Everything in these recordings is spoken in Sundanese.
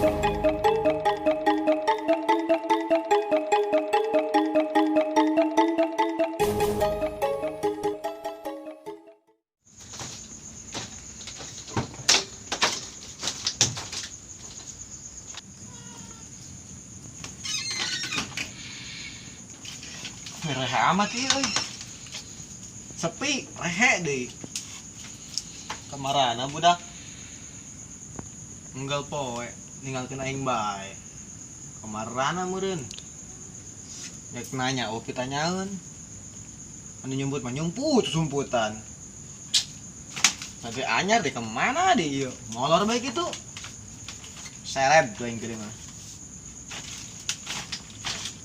Rehe amat ieu euy. Sepi, rehe deui. Kamarana budak? Enggal poe ninggalkeun aing bae. Kamarana meureun? Rek nanya oh kita nyaeun. Anu nyumput mah nyumput sumputan. Sampai anyar deh kemana deh ieu? Molor bae kitu. Seret tuh aing gede mah.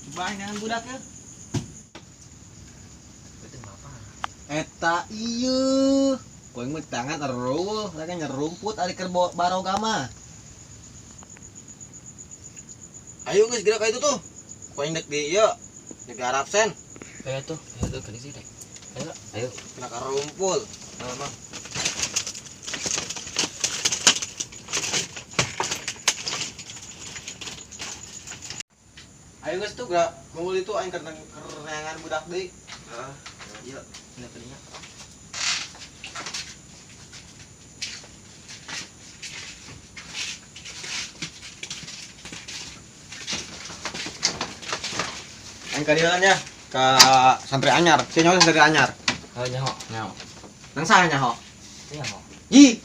Coba aing nyangan budak ya. Eta ieu. Koe mah tangan eruh, lagi nyerumput ari keur baroga mah. Ayo geus gerak ka itu tuh. Koe dek di ieu, digarap sen. Ayo tuh, ayo tuh gini sih dek. Ayo, ayo. Kena karumpul. Nah, Mang. Ayo geus tuh gerak kumpul itu aing keur neangan budak deui. Heeh. Iya, kena telinga. Aing ka dieu nya ka santri anyar. Si nyaho santri anyar. Oh, nyaho. Nyaho. Nang saha nyaho? Nyaho. Ji.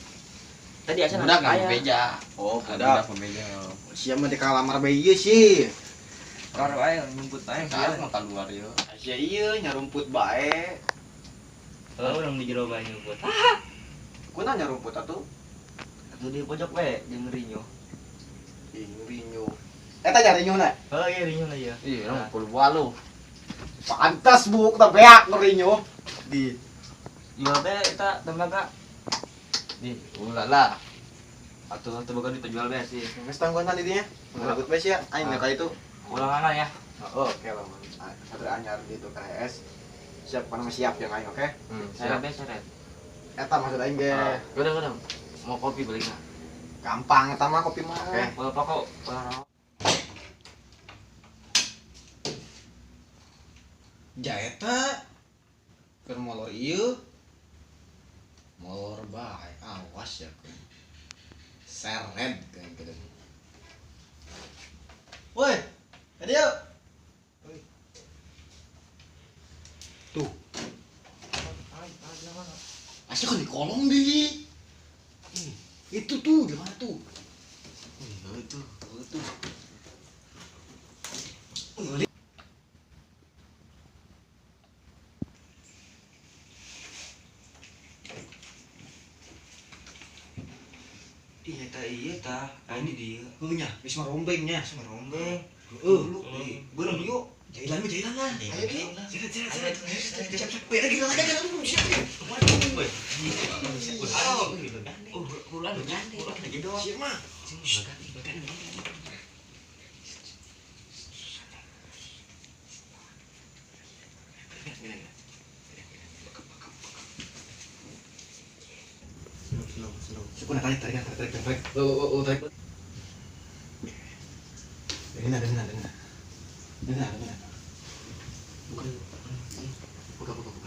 Tadi asa Budak nang nang beja. Oh, Budak budak. beja. Sia mah di kalamar bae ieu sih. Karo aing nyumput aing. Sekarang mau keluar ieu. Sia ieu nyarumput bae. Oh, urang di jero bae nyumput. Kunaon nyarumput atuh? Atuh di pojok bae jeung rinyo. Ih, rinyo. Eta nya rinyona? Oh iya rinyona ieu. Ih, urang 10 walu. Pantas buk teh beak nu rinyo. Di jual teh eta tembaga. Nih, ulah lah. Atuh tembaga dijual bae sih. Geus tangguhan di dinya. Ngerebut bae sia. Aing ka itu. Ulangan ya. Oh, oke lah, santri anyar gitu KS. Siap, mana siap yang aing, oke? Seret bae seret. Eta maksud aing ge. Udah, udah. Mau kopi beli enggak? Gampang eta mah kopi mah. Oke. Kalau pokok, ulah Ja eta keur molor ieu. Molor bae, awas ya keun. Seret keun kitu. Woi, tadi yuk. Tuh. Asli kan di kolong di. Itu tuh di mana tuh? Iya itu, itu. Iya ta iya ta, ini dia. Heuh nya, geus marombeng nya. Geus marombeng. Heuh, beureum yuk. Jailan mah jailan lah. Ayo ki. Seret seret seret. Siap siap. Weh, lagi lagi lagi siap siap. Weh. Oh, ulan ulan lagi doang. Siap mah. Sukuna tarik tarik tarik tarik. Oh, tarik. Dari mana dari mana. Dari mana. Buka buka buka buka.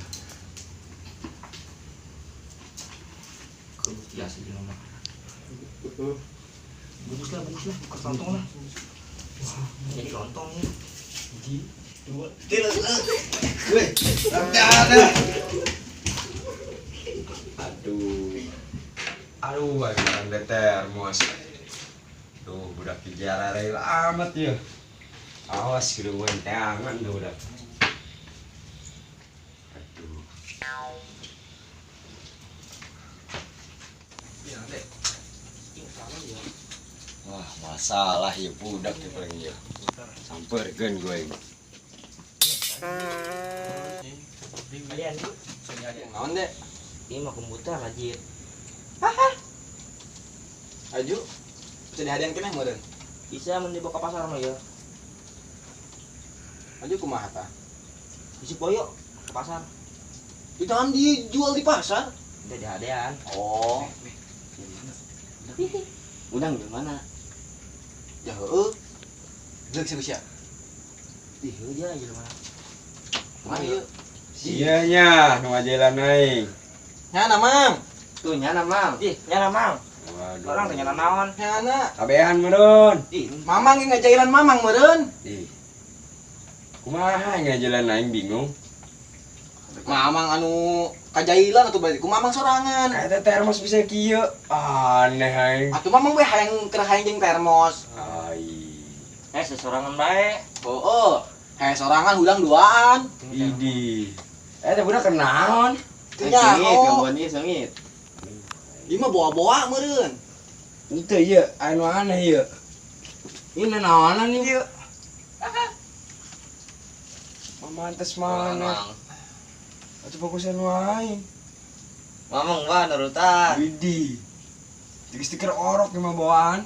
Kalau biasa di rumah. Bungkus lah, buka lontong lah. Jadi lontong nih. 1, 2, 3. Weh, ada. Aduh. Aduh, aing makan termos. Tuh, budak dijarare amat ya. Awas kudu tangan tuh budak. Aduh. Ya, Dek. Wah, masalah ya budak ya paling ya. Samperkeun gue ini. Kalian Naon, Dek? ini mah komputer rajin. Aju. Bisa dihadian keneh meureun. Bisa mun dibawa ke pasar mah ya. Aju kumaha tah? Isi boyo ke pasar. Itu kan dijual di pasar. Udah dihadean. Oh. Udang gimana? Ya heueuh. Geus geus ya. Ih, heueuh ya jelema. Kumaha ieu? Sia nya nu ngajailan aing. Nyana, Mang. Tuh nyana, Mang. Ih, nyana, Mang. Waduh. Orang teh nyana naon? Nyana. Kabehan meureun. Ih, Mamang ge ngajailan Mamang meureun. Ih. Kumaha ngajailan aing bingung. Mamang anu kajailan atuh berarti ku Mamang sorangan. Kayak termos bisa kieu. Aneh aing. Atuh Mamang we hayang keur hayang jeung termos. Ai. Sesorangan bae. Heeh. Heh sorangan hudang duaan. Idi. Teh budak kenaon? Teu nyaho. Gangguan ieu sengit. Ieu mah boa-boa meureun. Itu ieu anu aneh ieu. Ini naonan ieu? Mamantes mana? Atuh fokusan wae. Mamang wah nurutan. Widih. Jadi stiker orok mah bawaan.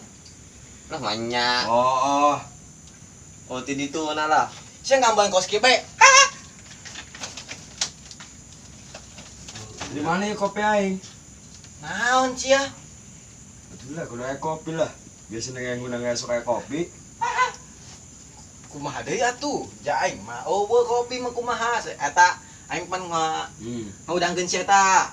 Lah banyak. Oh. Oh, ti ditu mana lah. Sia ngamban kos kieu bae. Di mana ya kopi aing? Naon sia? Atuh lah kudu aya kopi lah. Biasanya yang ngundang sok aya kopi. Kumaha deui atuh? Ja aing mah eueuh kopi mah kumaha. Eta aing pan ngudangkeun sia eta.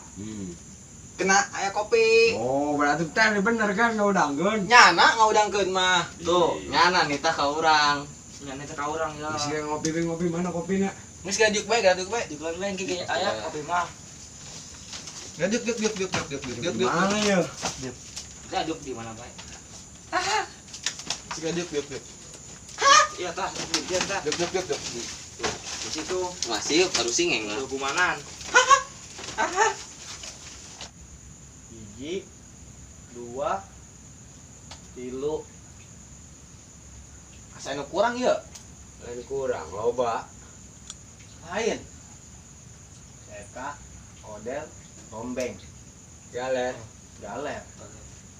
Kena aya kopi. Oh, berarti teh bener kan ngudangkeun. Nyana ngudangkeun mah. Tuh, nyana nitah ka urang. Nyana teh ka urang ya. Geus ngopi mana kopina? Geus gajuk bae, gajuk bae. Di lain ge aya kopi mah. Gajuk diuk diuk diuk diuk diuk diuk. Mana ya? Gajuk di mana bae? Si gajuk diuk diuk. Iya tah, di dieu tah. Diuk diuk diuk diuk. Di situ. Masih baru singeng lah. Kumanan. 1, 2, 3. Asa anu kurang ieu? Lain kurang loba. Lain. Eka, Odel, Rombeng, Galer, Galer.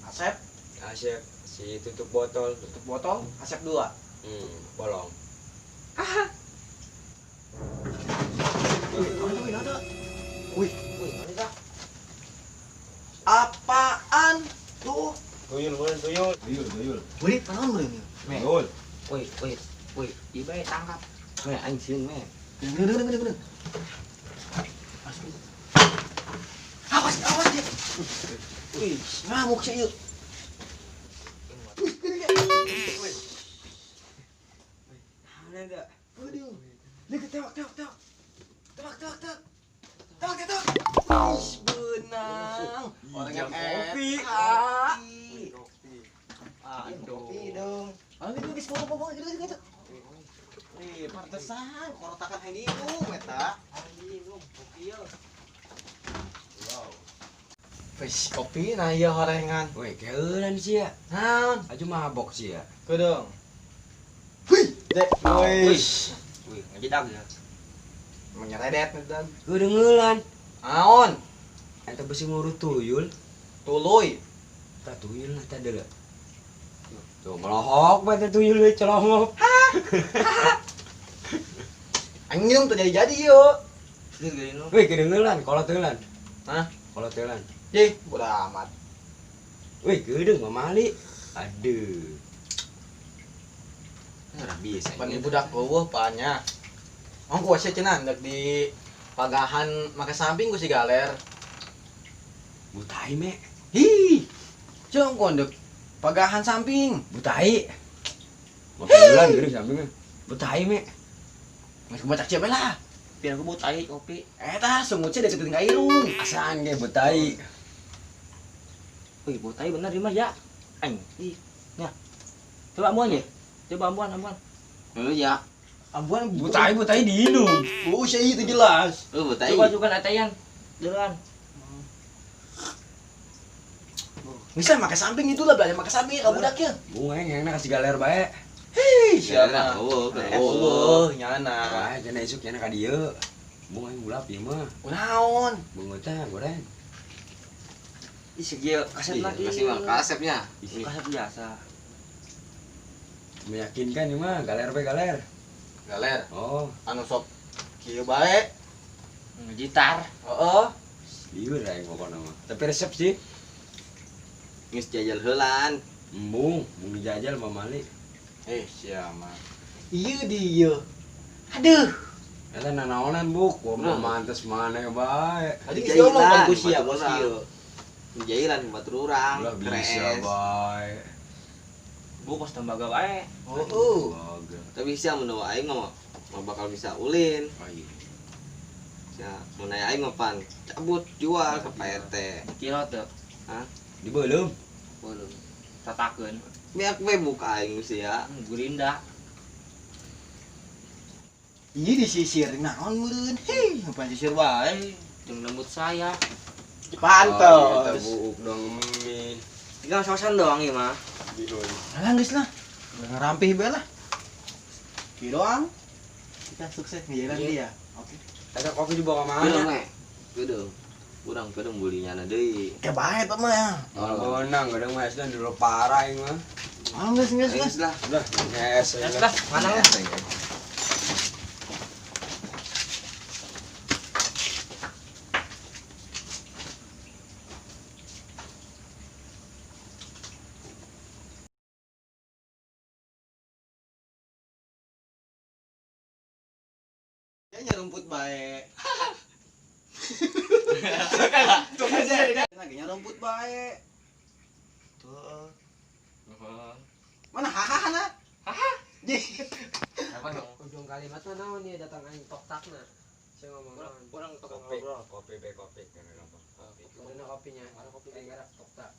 Asep, Asep si tutup botol. Tutup botol, Asep 2. Bolong. Wih, apaan tuh? Tuyul, tuyul. Tuyul, tuyul. Wih, tangan meureun. Tuyul. Woi, woi, woi, ieu bae tangkap. Meh aing sieun meh. Deung. Awas, awas dia. Wih, ngamuk sih ieu. Wih, gede. Wih. Aneh dah. Aduh. Lihat tewak. Tewak. Tewak. Wih, benang. Orang yang kopi. Aduh. Kopi dong. Ayo gitu geus bawa gitu. Wih, pantesan korotakan hayang diinum eta. Anjing, kopi ieu. Wow. Wih, kopi nah ieu horengan. Wih, keulan sia. Naon? Aju mabok sia. Kedeung. Wih, dek. Wih. Wih, ngejedag ya. Menyeredet dan. Kedeungelan. Naon? Eta besi ngurut tuyul. Tuluy. Tah tuyul nah tah deuleu. Tuh melohok bae teh tuyul we celongok. Aing minum tuh jadi-jadi yuk. Wih, kedeungelan, kolot teulan. Hah? Kolot teulan. Jih, bodo amat. Wih, kedeung mamali. Aduh. Ora bisa. Pan budak eueuh paannya. Ongko sia cenah ndek di pagahan make samping ku si Galer. Butai me. Hi. Jeung ku ndek pagahan samping. Butai. Makan geuring sampingnya. Butai me. Geus kumaha cak bae lah. Biar aku butai kopi. Eta sungut sia deketin ka irung. Asaan ge butai. Wih, butai bener ieu mah ya. Aing. Ih, nya. Coba ambuan ye. Coba ambuan. Heuh ya. Ambuan Butai diinum. Oh, sia itu jelas. Heuh butai. Coba juga atayan. Duluan. Bisa make samping itu lah, belajar make samping ka budak ya. Bunga yang kasih galer bae. Hei, siapa? Eueuh, Oh, nyana. Wah, cenah isuk cenah ka dieu. Bunga yang gulap ieu mah. Kunaon? Bunga teh goreng. Ih, segieu kasep lagi. Kasih mah kasepnya. Kasep biasa. Meyakinkan ieu mah, galer bae galer. Galer. Oh, Anu sok kieu bae. Gitar. Heeh. Lieur aing pokona mah. Tapi resep sih. Geus jajal heulan. Embung, mung dijajal mamali. Siapa? Iya dia. Aduh. Eta nanaonan buk, gua mah mantes mana bae. Tadi geus diomong kan ku sia bos ieu. Jailan batur urang. Ulah bisa bae. Bu kos tembaga bae. Oh. Tapi sia mun aing mah bakal bisa ulin. Sia mun aya aing mah pan cabut jual ke Pak RT. Kilo teu. Hah? Dibeuleum. Beuleum. Tatakeun. Beak we buka aing sia. Gurinda. Iya disisir naon meureun. Hei, ngapain sisir wae. Jeung lembut saya. Pantes. Buuk dong mie. Tinggal sosan doang ieu mah. Alah geus lah. Ngerampih bae lah. Kieu doang. Kita sukses ngejalan dia. Oke. Ada kopi dibawa ke mana? Geudeuh. Urang geudeuh bulinya deui. Kayak bae eta mah ya. Oh, menang kadang mah SD dulu parah aing mah. Ah geus geus geus lah. Udah, nges lah. Mana lah. Nyarumput bae. Tuh aja lagi nyarumput bae. Tuh. Mana hahaha na? Haha. Apa dong? Ujung kalimat mah naon ieu datang aing tok takna. Saya ngomong naon? Urang kopi. Kopi be kopi kana gampang. Mana kopinya? Mana kopi be garap tok tak.